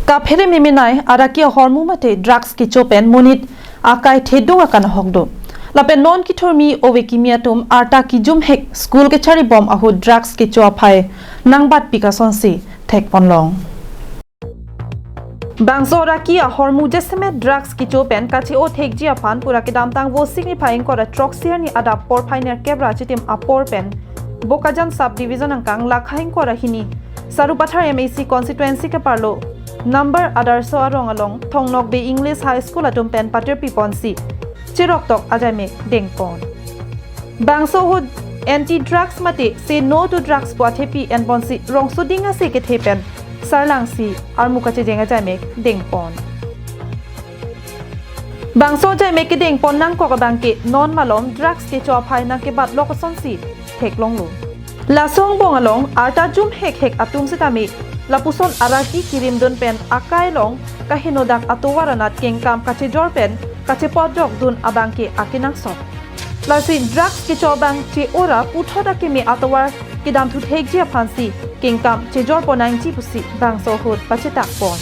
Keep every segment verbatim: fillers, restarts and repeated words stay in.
Kaphere memenai araki ahormu mate drugs kecho pen monit akai thedung akan ahok do. Lapen non kithurmi ove kimi atum arta kijumhek school kecharibom ahut drugs kecho aphai nangbatpik asonsi thekponlong. Bangso araki ahormu jasemet drugs kecho pen kache-o thekji aphan pura kedamtang Vosik niphai ingkoi ra throksi arni adap porphai nerkep ra chitim apor pen Bokajan Sub Division angkang lakha ingkoi ra hini Sarupathar M A C constituency keparlo number Adarsho arong along Thongnokbe English High School atum pen patirpiponsi cheroktok ajaimek dengpon. Bangso ahut anti drugs mate say no to drugs pu athepi enponsi rongsoding ase kethe pen sarlangsi armu kachejeng ajaimek dengpon. Bangso ajaimek kedengpon nangkok abangke non malom drugs kecho aphai nangkebatlok asonsi theklonglo. Laso angbong along arta jumhek hek atum setame lapuson araki kirimdun pen akai along kahenodak atovar anat kengkam kachejor pen kachepodokdun abangke akenangsot. Lasi drugs kecho abang che-o ra puthot akeme atovar kedamthu thekji aphansi kengkam chejorpon nangji pusi bangso ahut pachetakpon.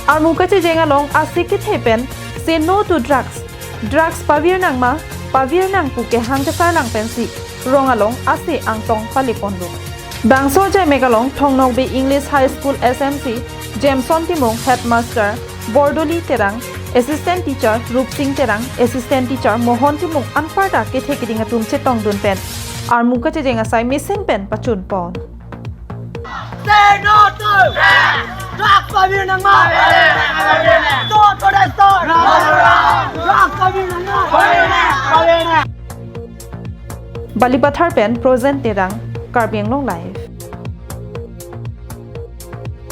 Armu kachejeng along ase kethe pen say no to drugs, drugs pavir nangma, pavir nang pu kehang kesarlang pensi rong along ase angtong paleponlo. Bangso ajaimek along Thongnokbe English High School S M C Jameson Timung, Headmaster Bordoli Terang, Assistant Teacher Rupsing Terang, Assistant Teacher Mohon Timung anparta kethe keding atum chetongdun pen armu kachejeng asai mesen pen pachunpon. Say no to drugs! Pavir nangma! No to the store! Drugs pavir nangma! Balipathar pen Projen Terang, Karbi Anglong Live.